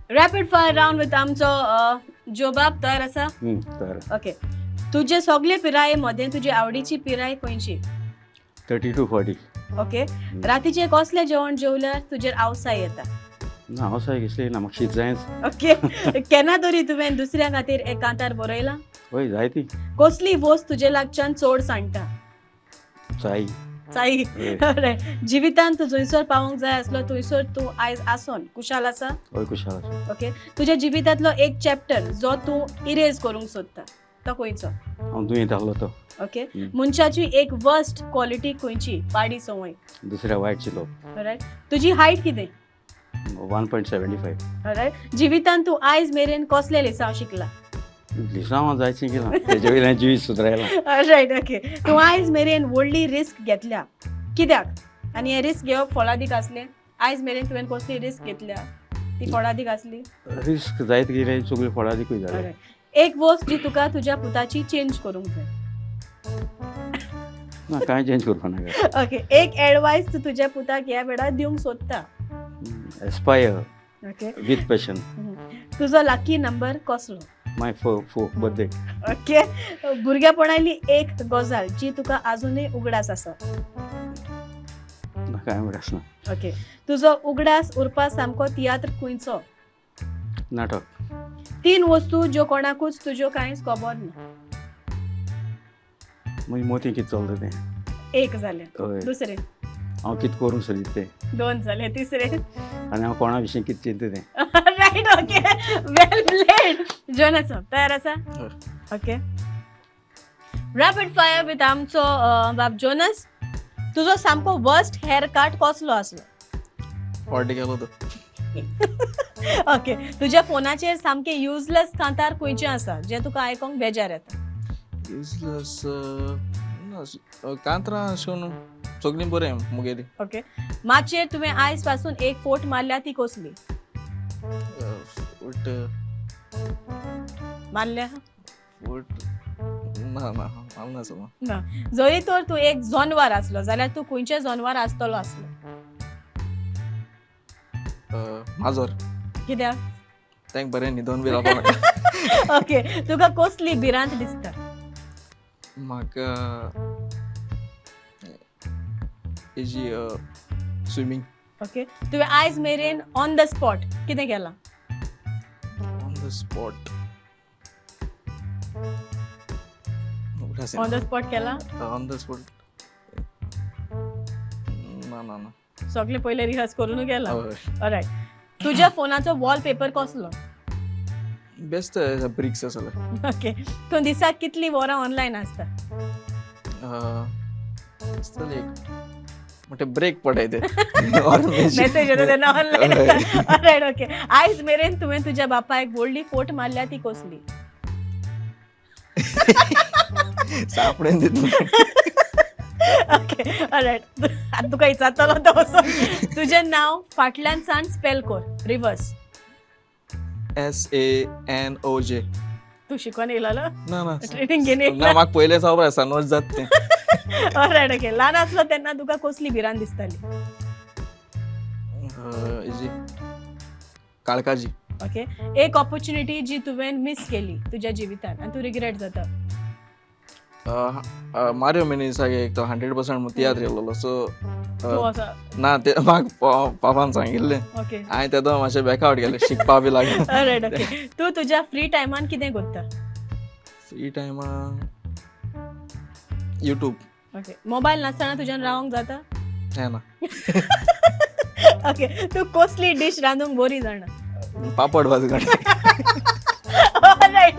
Rapid fire round with आमचो जोबाब तयार आसा. तयार. ओके, तुजे सगळे पिराये मदें तुजी आवडीची पिराय खंयची? 30 to 40. Okay, रातीचें कसलें जेवण जेवल्यार तुजेर आवसाय येता? ना, हांव साय कसली ना, म्हाका शीत जायच. ओके, केन्ना तरी तुवें दुसऱ्या खातीर एक कांतार बरयलां? हय, जायती. कसली वस्त तुजे लागच्यान चड सांडटा? चाय. चाई. हय. Alright. जिवितांत तूं जंयसर पावोंक जाय आसलो थंयसर तूं आयज आसोन कुशाल आसा? हय, खुशाल आसा. ओके, तुज्या जिवितांतलो एक चॅप्टर जो तूं इरेज करूंक सोदता तो खंयचो? हांव दुयेंत आहलो तो. ओके, मनशाची एक वर्स्ट क्वॉलिटी खंयची, पाडी संवय? दुसऱ्या वायट चिंतप. रायट, तुजी हायट कितें? 1.75. रायट, जिवितांत तूं आयज मेरेन कसलें लिसांव शिकला? लिसांव हांव जायत शिकलां, तेजे वयल्यान जिवीत सुदरायलां. रायट, ओके, तूं आयज मेरेन व्हडली रिस्क घेतल्या कित्याक आनी हें रिस्क घेवप फळादीक आसलें? आयज मेरेन तुवें कसली रिस्क घेतल्या ती फळादीक आसली? रिस्क जायत कितें सगळी फळादीकूय जाले. Alright. एक वस्त जी तुका तुज्या पुताची चेंज करूंक जाय? ना, कांय चेंज करपा नाका. ओके, एक एडवायस तूं तुज्या पुताक ह्या वेळार दिवंक सोदता? Aspire okay with passion. तुजो लकी नंबर कसलो? माय फो बर्थडे. ओके, भुरग्यापणाली एक गजाल जी तुका आजुनूय उगडास आसा? ना, कांय उगडास ना. ओके, तुजो उगडास उरपा सामको तियात्र खंयचो? नाटक. तीन वस्तू ज्यो कोणाकूच तुज्यो कांयच खबर ना? मागीर मोती कितें चलता तें. एक जालें. हय. दुसरें? हांव कितें करूंक सोदीत तें. दोन जाले, तिसरें? आनी हांव कोणा विशीं कितें चिंतता तें. रायट, ओके, वेल प्लेड. जोनस, तयार आसा? हय. ओके, रॅपीड फायर विथ आमचो बाब जोनस. तुजो सामको वर्स्ट हेअर कट कसलो आसलो? 40 केलो तो. ओके, तुज्या फोनाचेर सामकें युजलेस कांतार खंयचें आसा जें तुका आयकोंक बेजार येता? युजलेस कांतरां अशें करून सगळीं बरें मुगेली. ओके, माचयेर तुवें आयज पासून एक फोट मारल्या ती कसली? फूट. मारल्या? फूट ना, ना, हांव ना समा. ना. जरी तर तूं एक जनवार आसलो जाल्यार तूं खंयचें जनवार आसतलो आसलो? माजोर. कित्याक? तांकां बरें न्हिदोन बी रावपा मेळटा. ओके, तुका कसली भिरांत दिसता? म्हाका हेजी स्विमींग. ओके, तुवें आयज मेरेन ऑन the spot कितें केलां? On the spot? On the spot केलां? ऑन the spot ना, ना, ना. सगळें पयलें रिहर्स करून केलां? हय. रायट, तुज्या फोनाचो वॉलपेपर कसलो? बेस्ट ब्रिक्स आसले. ओके, तूं दिसाक कितलीं वरां ऑनलायन आसता? आसतले एक म्हणटे ब्रेक पडाय ते. मेसेज येता तेन्ना ऑनलायन. रायट, ओके, आयज मेरेन तुवें तुज्या बापायक व्हडली फोट मारल्या ती कसली? सापडेन दितलो. ओके, रायट, आतां तुका विचारतलो तो असो. तुजें नांव फाटल्यान सान स्पेल कर रिवर्स. SANOJ. तूं शिकोन येयलो? ना, ना. ट्रेनींग घेवन ना. येयला? म्हाका पयलें खबर आसा नोज जात तें. रायट, ओके, ल्हान आसलो तेन्ना तुका कसली भिरांत दिसताली? हेजी काळकाजी. ओके, एक ऑपॉर्च्युनिटी जी तुवें मिस केली तुज्या जिवितान आनी तूं रिग्रेट जाता? मारियो मिनीसाक एक तो 100% तियात्र येयलेलो, सो तूं असो ना, ते म्हाका पापान सांगिल्लें. ओके. हांवें तेदो मातशें बॅकआवट केलें, शिकपा बी लागलें. रायट, ओके, तूं तुज्या फ्री टायमान कितें करता? फ्री टायमा युट्यूब. ओके, मोबायल नासतना तुज्यान रावंक जाता? हें ना. ओके, तूं कसली डीश रांदूंक बरी जाणा? पापड भाज काड. रायट.